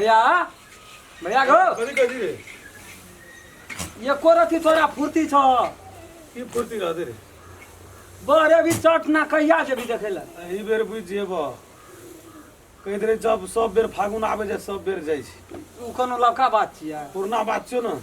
भैया भैया गो कथी कहै छी रे? एको रति तोरा फुर्ती छ की फुर्ती रहतै रे? बड़े अभी चट ना कहिया जेबी देखै लए? एहि बेर बुझि जेबह, कहैत रहै जब सब बेर फागुन आबै छै सब बेर जाइ छै। ओ कोनो लवका बात छियै? पुरना बात छियौ ने।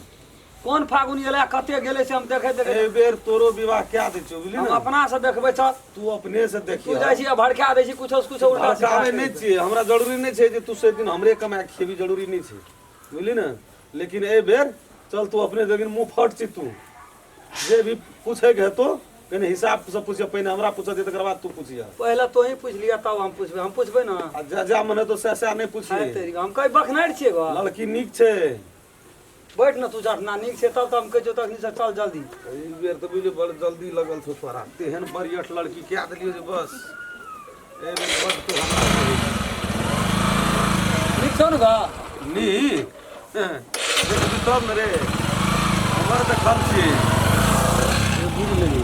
कोन फागुन एलै आ कते गेलै से हम देखै देखै एहि बेर तोरो विवाह कए दै छियौ, बुझली हम ने? अपना से देखबै चल। तू अपने से तू देखिह। जाइ छी आ भड़का दै छी कुछो से कुछो उल्टा सीधा। भड़काबै नहि छियै, हमरा जरूरी नहि छै जे तू सब दिन हमरे कमा के खेबी, जरूरी नहि छै, बुझली ने? लेकिन एहि बेर चल तू अपने देखिन, मुँह फट छी तू। जे भी पूछैके हेतौ कनि हिसाब से पूछिह, पहिने हमरा पूछऽ दे तकर बाद तू पूछिह। पहिले तोही पूछि लिअ तब हम पूछबै, हम पूछबै ने। आ जा जा मन हेतौ सएह सएह नहि पूछिहे। है तेरी, हम कहीं बखनारि छियै गो। लड़की नीक छै। बैठ ने तू जटना, नीक छै तब तऽ हम कहै छियौ तखनी से चल जल्दी। एहि बेर तऽ बुझलियै बड़ जल्दी लगल छौ तोरा, तेहन बरियठ लड़की कए देलियौ जे बस एहि बेर बड तू हमरा कहै। नीक छौ ने गो? नीक देखबी तब ने रे, हमर देखल छियै बुझि लेली।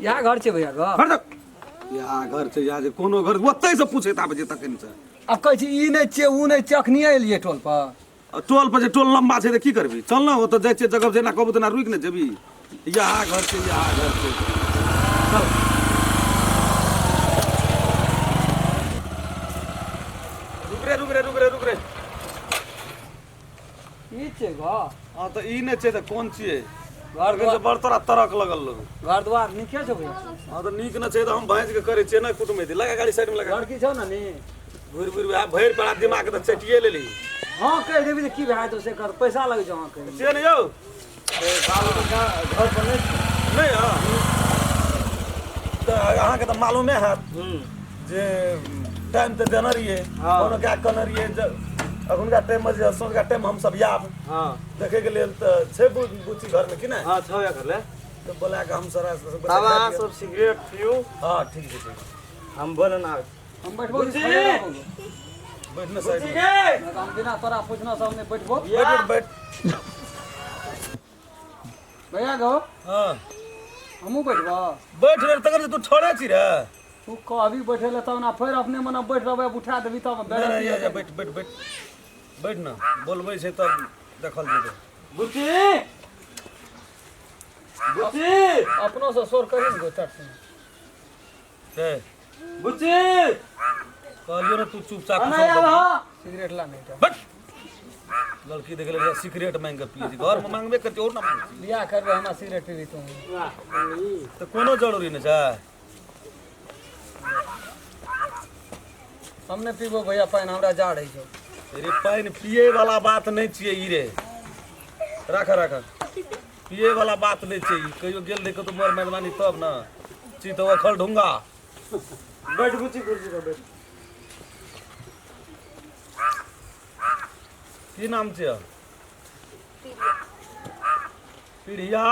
इएह घर छै भैया गो? घर तक इएह घर छै, इएह जे कोनो घर ओतहि से पूछैत आबै छै तखन से। आब कहै छी ई नहि छियै ओ नहि छियै, अखनिए एलियै टोल पर। आ टोल पर जे टोल लम्बा छै तऽ की करबी? चल ने ओतऽ जाइ छियै जगह, जेना कहबू तेना रुकि ने जेबी। इएह घर छै, इएह घर छै, चल। रुक रे, रुक रे, रुक रे, रुक रे। ई छियै घर? हँ तऽ ई नहि छै तऽ कोन छियै? घर एखन से बड़ तोरा तरक लगल रहो। घर द्वार नीके छौ भैया? हँ तऽ नीक न छै तऽ हम भाँजि के करै छियै ने कुटुमैती। लगा गाड़ी साइड में लगा। लड़की छौ ने नी? घुरि घुरि वएह भरि पड़ा दिमाग तऽ चटिए लेली। हँ कहि देबी तऽ की भए जेतौ से कर, पैसा लगै छौ हँ कहै। छियै ने यौ? घर पर नहि नहि हँ तऽ अहाँके तऽ मालूमे हैत जे टाइम तऽ देने रहियै। हँ। कोनो कए कहने रहियै जे अखुनका टाइममे जे सँझुका टाइम हमसब आयब देखैके लेल, तऽ छै बुच्ची घरमे कि नहि? हँ छौ कर ले। तऽ बोला कऽ हम सारा सब तब अहाँ सब सिगरेट पियू। हँ ठीक छै, ठीक। हम बोले ना। हम बैठबो कि बुच्ची! खड़े रहबो? बैठ ने साइड में। नहि तऽ हम बिना तोरा पूछना सब नहि बैठबो। बैठ बैठ। भैया गो। हँ। हमहूँ बैठबो? बैठ रे, तकर जे तू ठड़े छी रे। तू कहबी बैठे ले तब ना, फेर अपने मने बैठ रहबै, उठा देबी तब। नहि नहि, या, बैठ बैठ बैठ बैठ ने, बोलबै छै तब देखल जेतै। बुच्ची बुच्ची। अपनो से शोर करी ने गो चट से। हे बुच्ची। कहलियौ ने तू चुपचाप नहीं आब। हाँ सिगरेट ला नहीं। बैठ। लड़की देख ले, सिगरेट मांगि के पियै छै, घर में मांगबे करतै और ना मांगै छै। बियाह करबै हमरा सिगरेट पीबी तू? तऽ कोनो जरूरी नहि छै। हम नहि पीबो भैया पानि, हमरा जाड़ होइ छौ। रे पानि पियै वाला बात नहि छियै ई रे, राख राख, पियै वाला बात नहि छै ई। कहियो गेल रही कतौ मर मेजबानी तब ने छी तऽ अखल ढूंगा। बैठ बुच्ची, कुर्सी पर बैठ। की नाम छियै? पीढ़िया।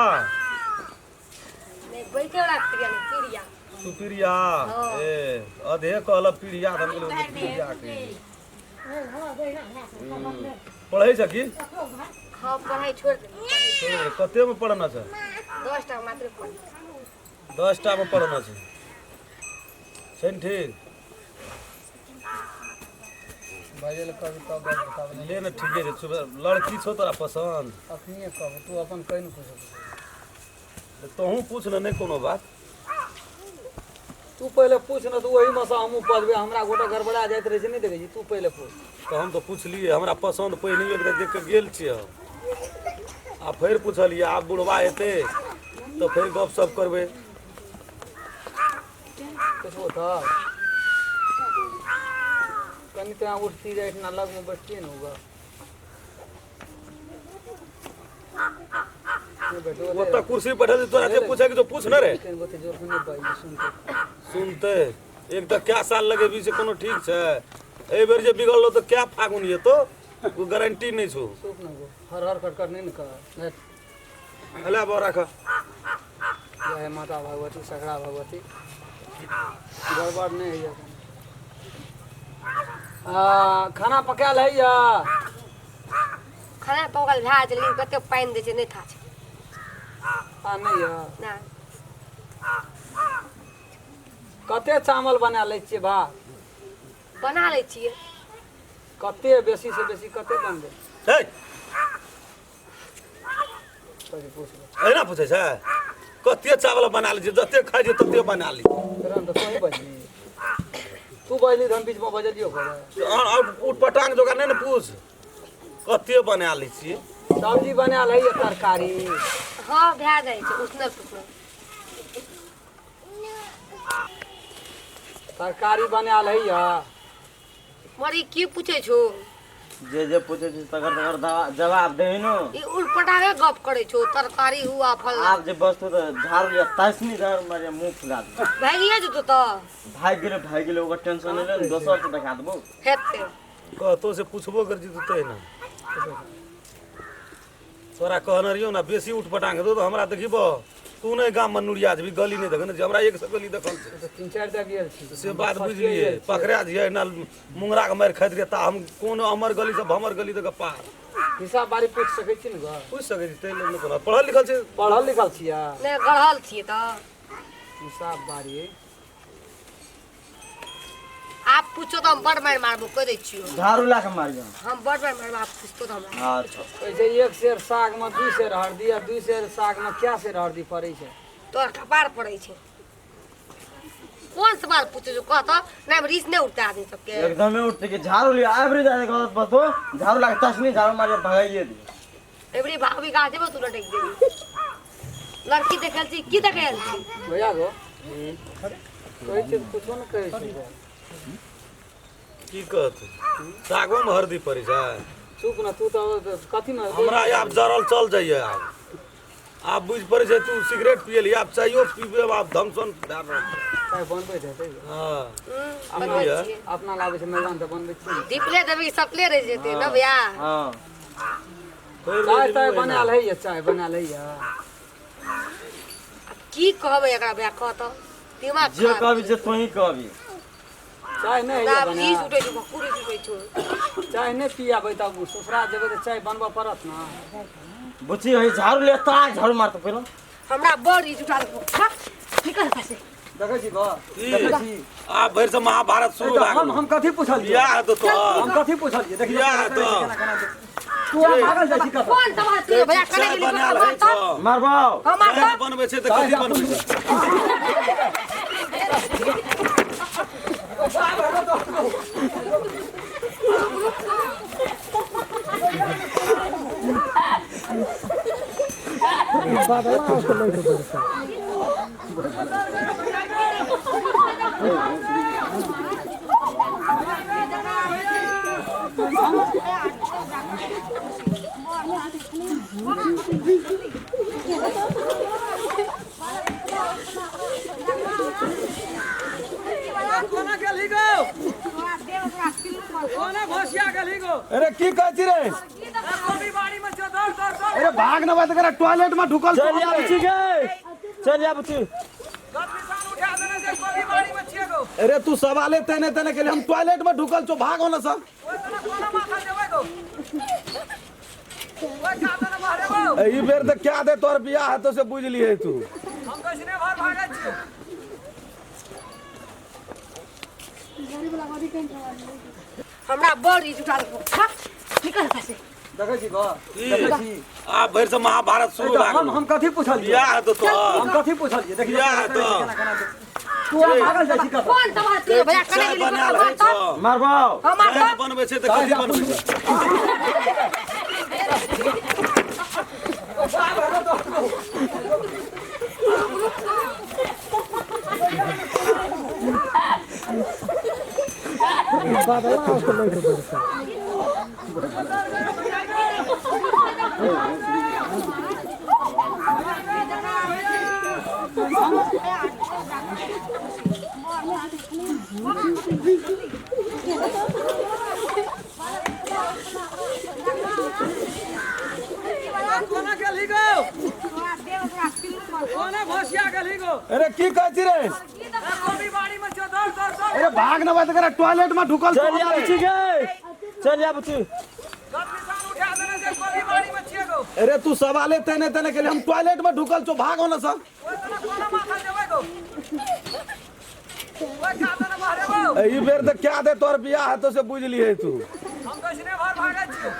नहीं बैठे वाला प्रिया नहीं, प्रिया। सुप्रिया। हाँ। ए अधे कहल पीढ़िया तऽ हम कहलियै पीढ़िया कहियै। पढ़ै छ की? हाँ पढ़ाई छोड़ दे। कते में पढ़ना छै? 10 टा मात्र पढ़। 10 टा में पढ़ना छै, छै ने ठीक? बाजै लए कहबी तब बताबै। ले ने, ठीके छै। सुबह लड़की छौ तोरा पसन्द? अखनिए कहबो, तू अपन कहि ने पूछो। तऽ तोहूँ पूछ ने, नहि कोनो बात। तू पहिले पूछ ने तऽ ओहीमे से हमहूँ बजबै, हमरा गोटा गड़बड़ा जाइत रहै छै, नहि देखै छी। तू पहिले पूछ। तऽ हम तऽ पुछलियै, हमरा पसन्द पहिने एक बेर देख कऽ गेल छियै हम आ फेर पुछलियै। आब बुढ़वा एतै तऽ फेर गप सप करबै। पुछबो तऽ कनि तऽ उठती जाइ ना, लगमे बैठतियै ने उगा। नहि बैठबो। ओतऽ कुर्सी बैठल छै, तोरा जे पूछे के छौ पूछ ने रे। कनि गोटे जोर से नहि बाजि, सुनते। सुनते एक तऽ कै साल लगेबी से कोनो ठीक छै? एहि बेर जे बिगड़लो तऽ कै फागुन एतो ओ गारंटी नहि छौ। सुख ने गो, हर हर कटकट नहि ने कर नहि। अला बो राख। जय माता भगवती, सगरा भगवती, गड़बड़ नहि होइए। आ, खाना पकायल होइए? खाना पकल भए छै लेकिन कते पानि दै छै नहि था छै। आ नहि यऽ? ना। कते चावल बना लै छियै भात? बना लै छियै। कते बेसी से बेसी कते बनबै? हे कथी पूछबै? एना पूछै छै कते चावल बना लै छियै, जते खाइ छियै तते बना ली। तुरंत तोही बजली, तू बजली तऽ हम बीचमे बजलियो करे। और उठ पटांग जोगार नहि ने पूछ, कते बना लै छियै? सब्जी बना लैए तरकारी? हँ भए जाइ छै उसनल सुसनल। तरकारी बना लैए? मरी की पूछै छौ? जे जे पूछे छी तकर तकर जवाब दे न। ई उलपटाके गप करै छौ, तरकारी हुआ फल्ला। आब जे बस्तु तऽ झाड़ू या तसनी झाड़ू मारिया मुँह फुला दे। भागिए जेतौ तऽ। भागि गेलै भागि गेलै, ओकर टेंशन नहि ले, दोसर से देखा देबौ। हेतै। कहतो से पूछबो कर छी तू ना। तोरा कहने रहियो ना बेसी उठ पटांग हेतौ तऽ हमरा देखिबो तू नहि गाम में नुरिया जेबी, गली नहि देखने छी, हमरा एक सए गली देखल छै। तऽ 3-4 टा गेल छी। से बात बुझलियै, पकड़ा जियै ना मुंगरा के मारि खाइत रहियै ता हम कोन अमर गली से भमर गली तक पार। हिसाब बारी पूछि सकै छी ने ग? पूछि सकै छी, ताहि लेल नहि कोनो। पढ़ल लिखल छै? पढ़ल लिखल छियै? नहि गढ़ल छियै तऽ। हिसाब बारी आप पूछो तऽ हम बड़ मारि मारबो, कहि दै छियौ। झाड़ू ला के मारियो। हम बड़ मारि मारबो, आप पूछतो तऽ हमरा। अच्छा। कहै छै 1 सेर सागमे 2 सेर हरदी आ 2 सेर सागमे कै सेर हरदी पड़ै छै? तोहर कपार पड़ै छै। कोन सवाल पूछै छौ कह तऽ, नहि हम रीस नहि उठतै आदमी सबके। एकदमे उठते कि झाड़ू लिया आबि जाए गलत बतो, झाड़ू ला के तसनी झाड़ू मारिया भगाइए दे। एबरी भाभी गाछ जेबो तू लटकि जेबी। लड़की देखल छी की देखल छी? भैया गो कहै छै कुछो नहि कहै छै। की कहतै, सागो में हरदी पड़ै छै? चुप न तू तऽ कथी में हमरा आब जरल चल जाइए। आब आब बुझि पड़ै छै तू सिगरेट पियली, आब चायो पीबे, आब धमसन भए रहल छै। चाय बनबैत हेतै। हँ बनबै छियै। अपना लाबै छै मैदान तऽ बनबै छियै। दीपले देबी सपले रहि जेतै न भैया। हँ चाय ताय बना लैए? चाय बना लैए? की कहबै एकरा भैया कह तऽ, दिमाग जे कहबी से तोही कहबी। चाय नहि होइए बना? रीस उठै छौ, भक्कू रीस उठै छौ। चाय नहि पियाबै तब ससुरा जेबै तऽ चाय बनबऽ पड़त ने। बुच्ची है झाड़ू ले ता झाड़ू मारतो पहिलो। हमरा बड़ रीस उठा देलकौ। निकल एतऽ से। देखै छी ग, देखै छी। आब भरि से महाभारत शुरू भए गेल। हम कथी पुछलियै? बियाह हेतौ तोहर। हम कथी पुछलियै? देखियौ बियाह हेतौ। तू आब भागल जाइ छी कतऽ? कोन सवाल छियै भैया? कने चाय गेली बनायल होइ छौ। मारबौ। हमार चाय बनबै छै तऽ कथी बनबै छै? कोना गेलही गो? कोना घोसिया गेलही गो? अरे की कहै छी रे? कोबी बाड़ी में छौ, दौड़ दौड़ दौड़। अरे भाग न बात करा, टॉयलेट में ढुकल। चल जा बुच्ची गे, चल जा बुच्ची। गप निशान उठा देने छै, कोबी बाड़ी में छियै गो। अरे तू सवाले तेने तेने के लिए हम टॉयलेट में ढुकल छौ, भाग होना सा। ओइ तना कोना माथा देबै गो? ओइ का देने बहरेबौ? ई बेर तऽ क्या दे तोहर बियाह हेतौ से बुझ लिहे तू। हम कैसने भर भागै छियौ। हमरा बड़ रीस उठा देलकौ। निकल एतऽ से। देखै छी ग, देखै छी। आब भरि से महाभारत शुरू भए गेल। हम कथी पुछलियै? बियाह हेतौ तोहर। हम कथी पुछलियै? देखियौ बियाह हेतौ। तू आब भागल जाइ छी कतऽ? कोन सवाल छियै भैया? कने चाय गेली बनायल होइ छौ। मारबौ। हमार चाय बनबै छै तऽ कथी बनबै छै? कोना गेलही गो? कोना घोसिया गेलही गो? अरे की कहै छी रे? कोबी बाड़ी में छौ, दौड़ दौड़ दौड़। अरे भाग न बात करा, टॉयलेट में ढुकल। चल जा बुच्ची गे, चल जा बुच्ची। गप निशान उठा देने छै, कोबी बाड़ी में छियै गो। अरे तू सवाले तेने तेने के लिए हम टॉयलेट में ढुकल छौ, भाग होना सा। ओइ तना कोना माथा देबै गो? ई बेर तऽ क्या दे तोहर बियाह हेतौ से बुझि लिहे तू। हम कैसने भर भागै छियौ।